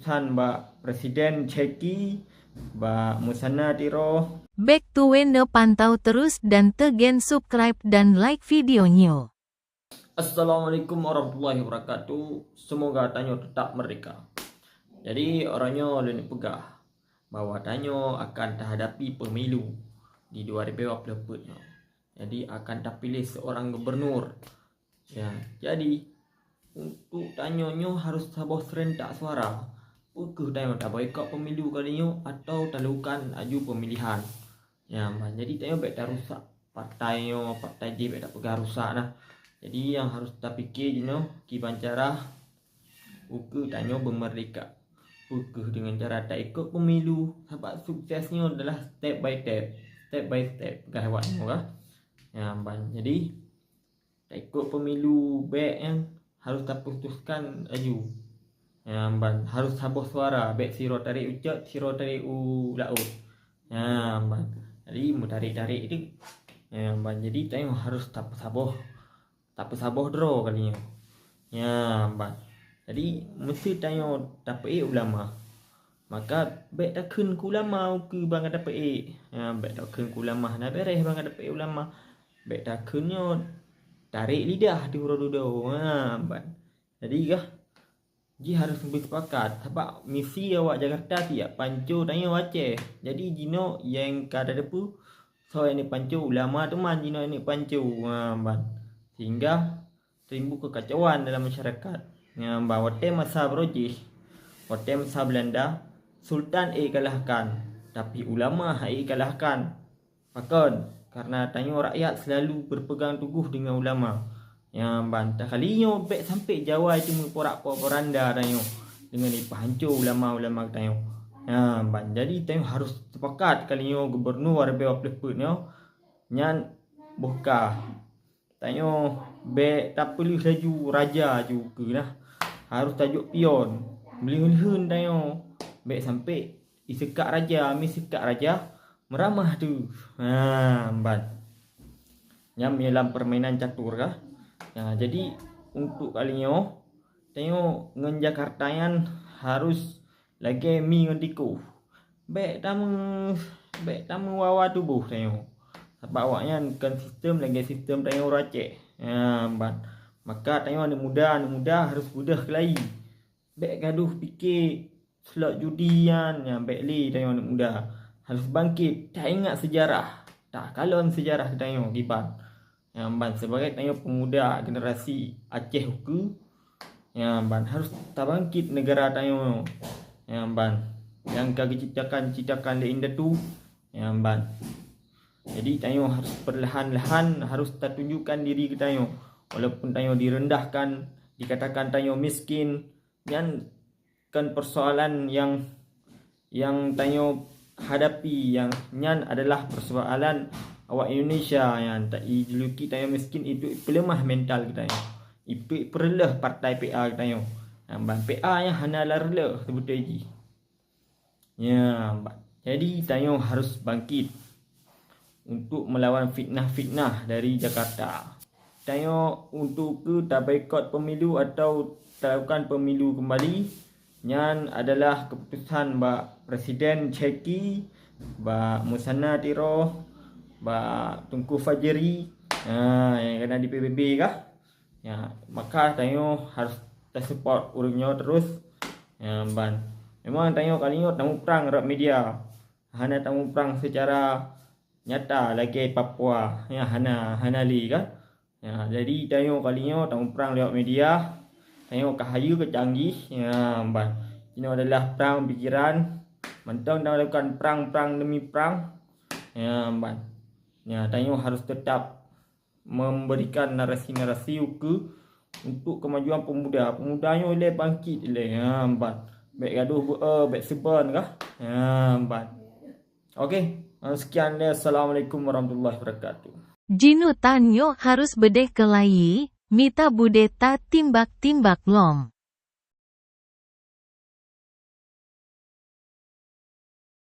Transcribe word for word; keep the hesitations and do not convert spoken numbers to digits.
San bak Presiden Cheki, bak Musana Tiro. Bèk tuwö neupantau terus dan teugen subscribe dan like video nyoe. Assalamualaikum warahmatullahi wabarakatuh. Semoga tanyoe tetap merdeka. Jadi, uroe nyoe lôn peugah bahwa tanyoe akan tahadapi pemilu di dua ribu dua puluh empat nyoe. Jadi, akan tapiléh seorang gubernur. Ya, jadi untuk tanyoe nyoe harus saboh serentak suara. Peu kheueh tanyoe taboikot pemilu kali nyoe atau talakukan laju pemilihan. Ya, ban jadi tanyoe bèk tarusak partai nyoe, partai jih bèk tapeugah rusak nah. Jadi nyang harus tapike jinoe kiban cara ukeue tanyoe beumerdeka. Peu kheueh deungon cara taikot pemilu, sabab sukses nyoe adalah step by step, step by step peugah awak nyoe kah. Ya, ban jadi taikot pemilu bèk nyan harus taputuskan laju. Ya, ban harus saboh suara, bèk sidroe tarek u cot, sidroe tarek u laôt. Ya, ban jadi meutarek-tarek tu. Ya, ban jadi tanyoe harus tapeusaboh, tapeusaboh droe kali nyoe. Ya, ban jadi meusé tanyoe tapeuék ulama. Maka bèk takheun keu ulama ukeue ban ka tapeuék. Ya, bèk takheun keu ulama hana bèrèh ban ka tapeuék ulama. Bèk takheun nyoe tarek lidah di uroe dudoe. Ha, ban jadi kah jih harus beuseupakat. Sabab misi awak Jakarta siap panco tanyoe Aceh. Jadi jinoe nyang ka tateupeue soe nyang panco ulama teuma jinoe nyang panco. Ha, ban sehingga timbul kekacauan dalam masyarakat. Ya, ban watèe masa baroe jih, watèe masa Belanda, sultan ék kalahkan, tapi ulama han ék kalahkan. Pakon? Karena tanyoe rakyat selalu berpegang teguh dengan ulama. Ya, ban takali nyoe bèk sampai Jawa itu meuporak-poranda tanyoe dengan ipeuhanco ulama-ulama tanyoe. Ya, ban jadi tanyoe harus sepakat kali nyoe gubernur dua ribu dua puluh empat nyoe nyan boh ka. Tanyoe bèk tapeuleueh laju raja ju keu nah. Harus tajok pion. Meuleuheun-leuheun tanyoe. Bèk sampai iseukak raja, miseukak raja meuramah tu. Ha, ban. Nyan lam permainan catur kah. Ya, jadi untuk kali nyoe tanyoe ngon Jakarta nyan harus lagèe mi ngon tikôh. Bèk tameu bèk tameuwawa tuboh tanyoe. Sabab awaknyan kon sistem lagèe sistem tanyoe ureueng Aceh. Ya, ban. Maka tanyoe aneuk muda, aneuk muda harus beudôh keulayi. Bèk gadoh pike slot judi nyan, nyan bèk lé tanyoe aneuk muda. Harus bangkit, taingat sejarah, takalon sejarah tanyoe kiban. Nyan ban sebagai tanyoe pemuda generasi Aceh ukeue, nyan ban harus tabangkit negara tanyoe. Nyan ban nyang ka geuciptakan-ciptakan lé indatu, nyan ban. Jadi tanyoe harus perlahan-lahan harus tatunjukkan diri geutanyoe. Walaupun tanyoe direndahkan, dikatakan tanyoe miskin, nyan kon persoalan nyang nyang tanyoe hadapi, nyang nyan adalah persoalan awak Indonesia nyang ta ijuluki tanyoe miskin, itu peuleumah mental geutanyoe. Itu peureuleuh partai P A geutanyoe. Nyan ban P A nyang hana lareuleue seubeutôi jih. Nyan ban jadi tanyoe harus bangkit untuk melawan fitnah-fitnah dari Jakarta. Tanyoe untuk keu taboikot pemilu atau talakukan pemilu kembali, nyan adalah keputusan bak Presiden Cheki, bak Musana Tiro, bak Teungku Fajri, ha, nyang kana di P B B kah? Ya, maka tanyoe harus tasupport ureueng nyoe terus. Ya, ban. Memang tanyoe kali nyoe tamuprang lewat media. Hana tamuprang secara nyata lagèe Papua. Ya, hana, hana lé kan? Ya, jadi tanyoe kali nyoe tamuprang lewat media. Tanyoe ka hayeue ka canggih. Ya, ban. Inoe adalah perang pikiran. Mantong talakukan perang-perang demi perang. Ya, ban. Ya, tanyoe harus tetap memberikan narasi-narasi ukeue untuk kemajuan pemuda. Pemuda nyoe ilèe bangkit ilèe. Ha, ban. Bèk gadoh beu-e, bèk seubon kah? Ha, ban. Oke, sekian deh. Assalamualaikum warahmatullahi wabarakatuh. Jinoe tanyoe harus beudôh keulayi, mita beudôh tatimbak-timbak lom.